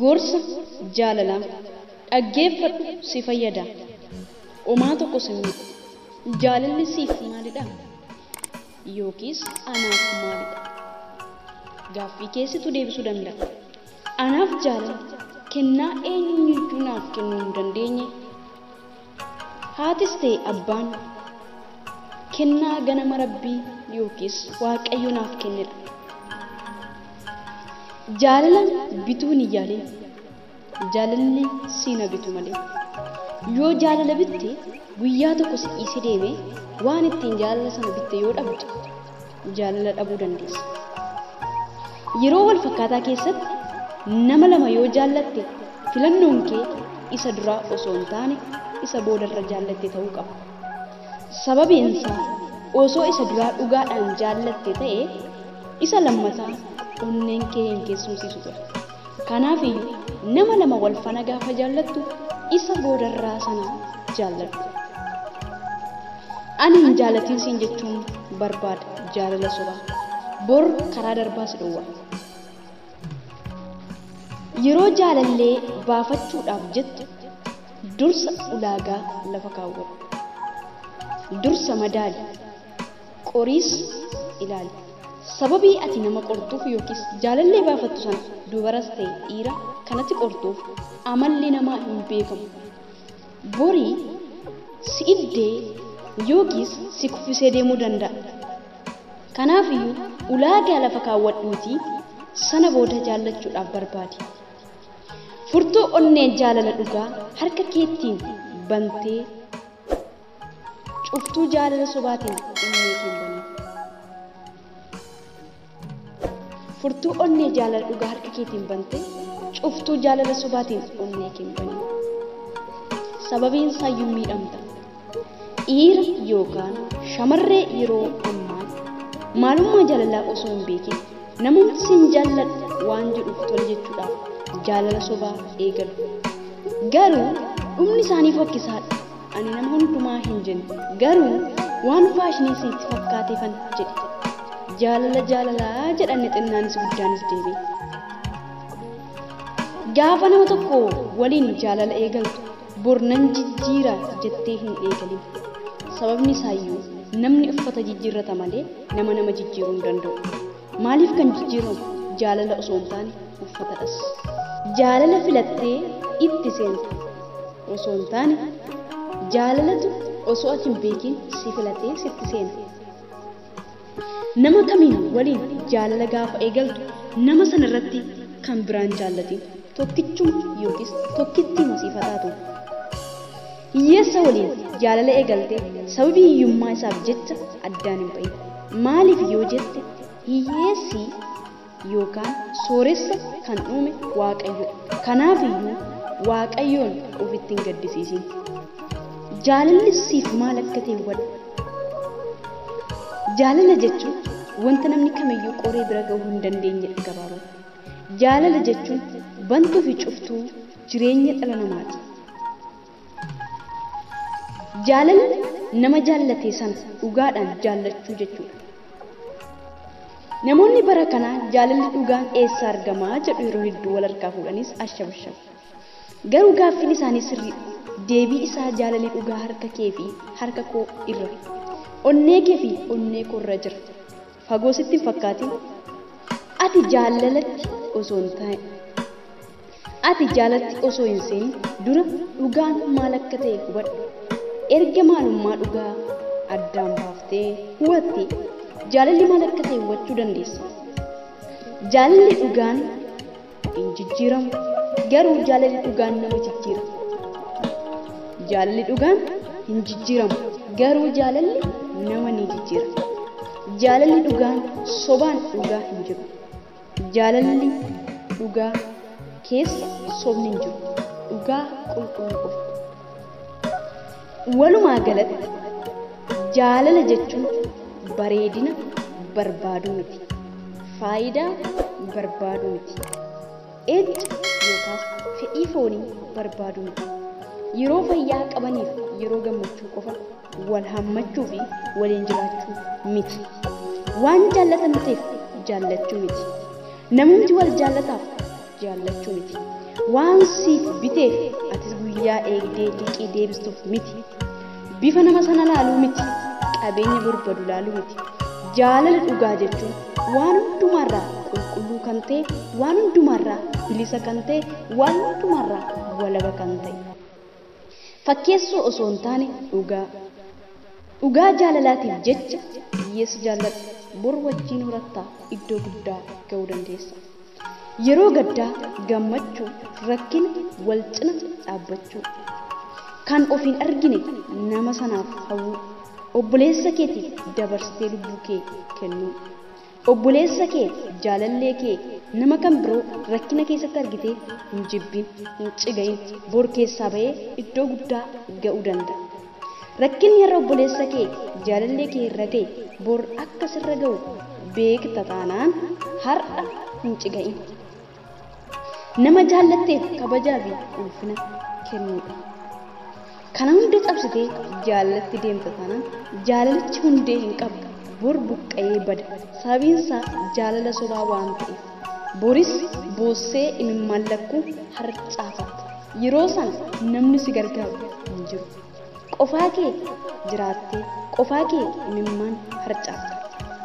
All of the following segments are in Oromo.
Gorsa jaalalaa dhaggeeffadhu si fayyada. Omaa tokko si miidhu. Jaalalli siif maalidha? Yookiis anaaf maalidha? Gaaffii keessitu deebisuu danda'a. Anaaf jaalala kennaa eenyuyyuu naaf kennuu hin dandeenye. Haatis ta'e abbaan kennaa ganama Rabbii yookiis Waaqayyo naaf kennedha. Jaalala bituu hin yaalin. Jaalalli si na bitu malee. Yoo jaalala bitte guyyaa tokko si dhiisee deeme waan ittiin jaalala sana bitte yoo dhabde jaalala dhabuu dandeessa. Yeroo wal fakkaataa keessatti nama lama yoo jaallatte filannoon kee isa duraa osoo hin taane isa boodarra jaallatte ta'uu qaba. Sababiin isaa osoo isa duraa dhugaadhaan jaallatte ta'e isa lammataa onneen kee hin keessumsiisu ture. Kanaafiyyuu nama lama wal faana gaafa jaallattu isa boodarraa sana jaalladhu. Ani hin jaallatin siin jechuun barbaada jaalala sobaa. Bor karaa darbaa si dhowwa. Yeroo jaalallee baafachuudhaaf jettu dursa ulaagaa lafa kaawwadhu. Dursa madaali. Qoriis ilaali. Sababii ati nama qortuuf yookiis jaalallee baafattu sana dubaras ta'e dhiira kanatti qortuuf amalli namaa hin beekamu. Borii si iddee yookiis si kuffisee deemuu danda'a. Kanaafiyyuu ulaagaa lafa kaawwadhuutii sana booda jaallachuudhaaf barbaadi. Furtuu onnee jaalala dhugaa harka keettiin bantee cuftuu jaalala sobaatiin onnee kee hin banin. Furtuu onnee jaalala dhugaa harka keetiin bantee cuftuu jaalala sobaatiin onnee kee hin banin. Sababiin isaayyuu miidhamta. Dhiira yookaan shamarree yeroo ammaa maalummaa jaalalaa osoo hin beekin namumti sin jaalladhu waan jedhuuf tole jechuudhaaf jaalala sobaa eegalu. Garuu dhumni isaanii fokkisaadha. Ani nama hundumaa hin jenne. Garuu waan faashinii isinitti fakkaateefan jedhe. Jaalala jaalalaa jedhanne xinnaanis guddaanis deebi'e. Gaafa nama tokko waliin jaalala eegaltu bor nan jijjiira jettee hin eegalin. Sababni isaayyuu namni uffata jijjiirrata malee nama nama jijjiiruu hin danda'u. Maaliif kan jijjiiramu jaalala osoo hin taane uffatadhas. Jaalala filattee itti seenta osoo hin taane jaalalatu osoo ati hin beekin si filatee sitti seena. Nama kamiin waliin jaalala gaafa eegaltu nama sanarratti kan biraan jaallatin tokkichuma yookiis tokkittii masiifataa ta'u. Hiyyeessa waliin jaalala eegalte sababii hiyyummaa isaaf jecha addaan hin ba'in. Maaliif yoo jette hiyyeessi yookaan sooressa kan uume Waaqayyoodha. Kanaafiyyuu Waaqayyoon ofitti hin gaddisiisin. Jaalalli siif maal akka ta'e hubadhu. Jaalala jechuun wanta namni kamiyyuu qoree bira gahuu hin dandeenyedha gabaabatti. Jaalala jechuun bantuu fi cuftuu jireenya dhala namaati. Jaalalli nama jaallatee sana dhugaadhaan jaallachuu jechuudha. Namoonni bara kanaa jaalalli dhugaan eessa argamaa jedhu yeroo hedduu wal harkaa fuudhanis ashabashabu. Garuu gaaffiin isaanii sirriidha. Deebii isaa jaalalli dhugaa harka kee fi harka koo irra, onnee kee fi onnee koo irra jira. Fagoo sitti hin fakkaatin. Ati jaalalatti osoo hin taane ati jaalatti osoo hin seenin dura dhugaan maal akka ta'e hubadhu. Erga maalummaa dhugaa addaan baaftee hubatte jaalalli maal akka ta'e hubachuu dandeessa. Jaalalli dhugaan hin jijjiiramu. Garuu jaalalli dhugaan nama jijjiira. Jaalalli dhugaan hin jijjiiramu. Garuu jaalalli nama ni jijjiira. Jaalalli dhugaan sobaan dhugaa hin jiru. Jaalalli dhugaa keessa sobni hin jiru. Dhugaa qulqulluu qofa. Walumaa galatti jaalala jechuun bareedina barbaaduu miti. Faayidaa barbaaduu miti. Ejja yookaas fedhii foonii barbaaduu miti. Yeroo fayyaa qabaniif yeroo gammachuu qofa wal hammachuu fi waliin jiraachuu miti. Waan jaallatamteef jaallachuu miti. Namumti wal jaallataaf jaallachuu miti. Waan siif biteef atis guyyaa eegdee liqii deebistuuf miti. Bifa nama sana laaluu miti. Qabeenya barbaadu laaluu miti. Jaalala dhugaa jechuun waan hundumarraa qulqulluu kan ta'e, waan hundumarraa bilisa kan ta'e, waan hundumarraa walaba kan ta'e. Fakkeessuu osoo hin taane dhugaa. Dhugaa jaalalaatiif jecha hiyyeessa jaalladhu. Bor wajjin horattaa iddoo guddaa ga'uu dandeessa. Yeroo gaddaa gammachuu, rakkina wal cina dhaabbachuu. Kan of hin argine nama sanaaf hawwuu. Obboleessa keetiif dabarsitee lubbuu kee kennuu. Obboleessa kee, jaalallee kee, nama kan biroo rakkina keessatti argitee hin jibbin, hin cigayin, bor keessaa ba'ee iddoo guddaa ga'uu danda'a. Rakkinni har'a obboleessa kee, jaalallee kee irra ga'e bor akka sirra ga'u beekta taanaan har'a hin cigayin. Nama jaallatteef kabajaa fi ulfina kennuudha. Kana hunda cabsitee jaalalatti deemta taanaan jaalalichi hundee hin qabu. Bor buqqa'ee bada. Sababiin isaa jaalala sobaa waan ta'eef. Boris boossee imimmaan lakkuu harcaafatta. Yeroo sana namni si gargaaru hin jiru. Qofaa kee jiraattee qofaa kee imimmaan harcaafta.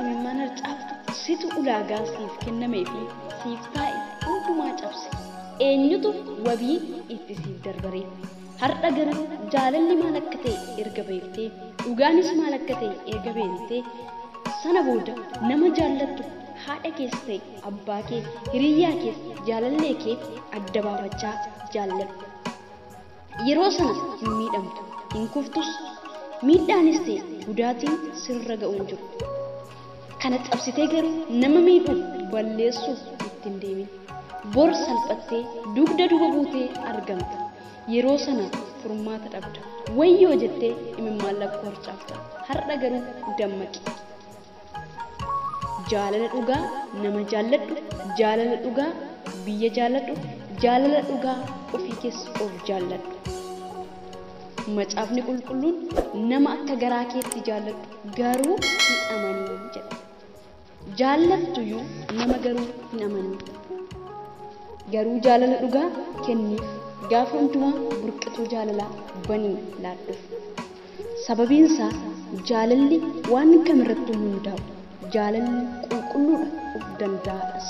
Imimmaan harcaaftu situ ulaagaa siif kennamee fi siif taa'e hundumaa cabse. Eenyutu wabii itti siif darbaree? Har'a garuu jaalalli maal akka ta'e erga beektee, dhugaanis maal akka ta'e erga beektee, sana booda nama jaallattu haadha kees ta'e abbaa kee, hiriyyaa kees, jaalallee kee adda baafachaa jaalladhu. Yeroo sana hin miidhamtu, hin kuftus, miidhaanis ta'e gudaatiin sirra ga'u hin jiru. Kana cabsitee garuu nama miidhuuf balleessuuf itti hin deemin. Bor salphattee dugda duuba buutee argamta. Yeroo sana furmaata dhabda. Wayyoo jettee imimmaan lakkuu harcaafta. Har'a garuu dammaqi. Jaalala dhugaa nama jaalladhu, jaalala dhugaa biyya jaalladhu, jaalala dhugaa ofii keessa of jaalladhu. Macaafni qulqulluun nama akka garaa keetti jaalladhu garuu hin amanin jedha. Jaallattuyyuu nama garuu hin amanin. Garuu jaalala dhugaa kenniif. Gaafa hundumaa burqituu jaalalaa banii laadhuuf. Sababiin isaa jaalalli waan kamirrattuu hundaa'u. Jaalalli qulqulluudha, of danda'aadhas.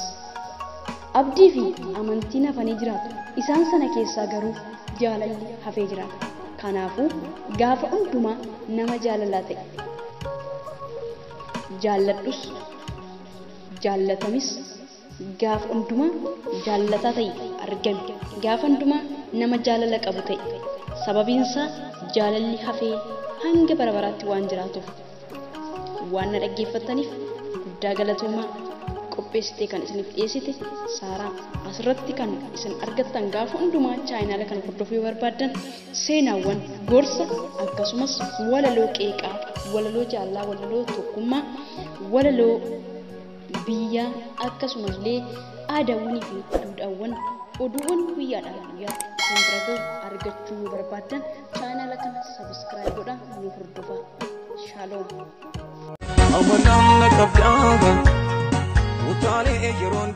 Abdii fi amantiin hafanii jiraatu. Isaan sana keessaa garuu jaalalli hafee jiraata. Kanaafuu gaafa hundumaa nama jaalalaa ta'e. Jaalladhus, jaallatamis, gaafa hundumaa jaallataa ta'e argame. Gaafa hundumaa nama jaalala qabu ta'e. Sababiin isaa jaalalli hafee hanga bara baraatti waan jiraatuuf. Waan na dhaggeeffattaniif guddaa galatoomaa. Qopheessitee kan isiniif dhiyeessite Saaraa. Asirratti kan isin argattan gaafa hundumaa chaayinaala kana hordofuu yoo barbaaddan seenaawwan, gorsa, akkasumas walaloo qeeqaa, walaloo jaalalaa, walaloo tokkummaa, walaloo biyyaa, akkasumallee aadaawwanii fi duudhaawwan oduuwwan guyyaadhaa guyyaatti isin bira ga'u argachuu yoo barbaaddan chaayinaala kana sabiskiraayib godhaa nu hordofaa. Shaaloom. Hawwataan na qabdaa utaalee yeroon.